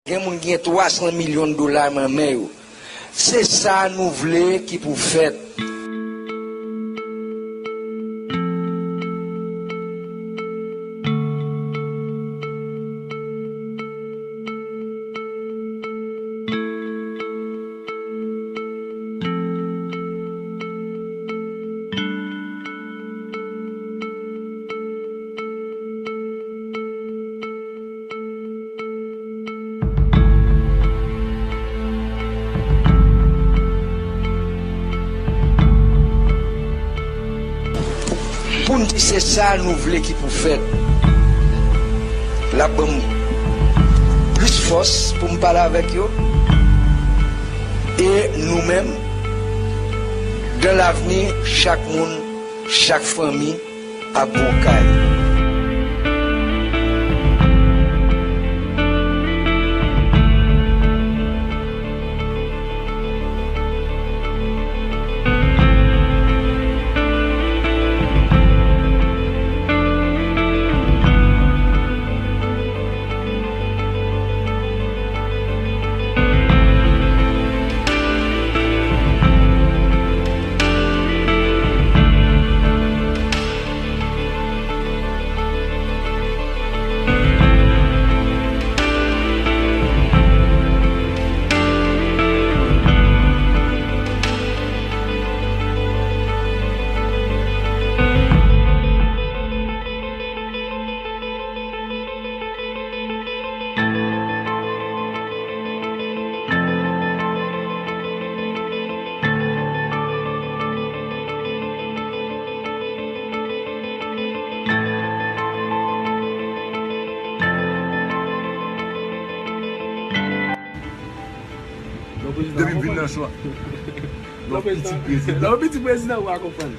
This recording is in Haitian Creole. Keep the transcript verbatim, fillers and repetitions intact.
Gen moun ki gen twa san milyon dola nan men yo. Se sa nou vle ki pou fèt. Pou n di se sa nou vle ki pou fèt. L ap ban m plis fòs pou m pale avèk yo. E nou menm, dans l'avenir, chak moun, chak fanmi, ap gon kay. Depi m vin nan swa. Lòt pitit prezidan. Lòt pitit prezidan, ou a konprann.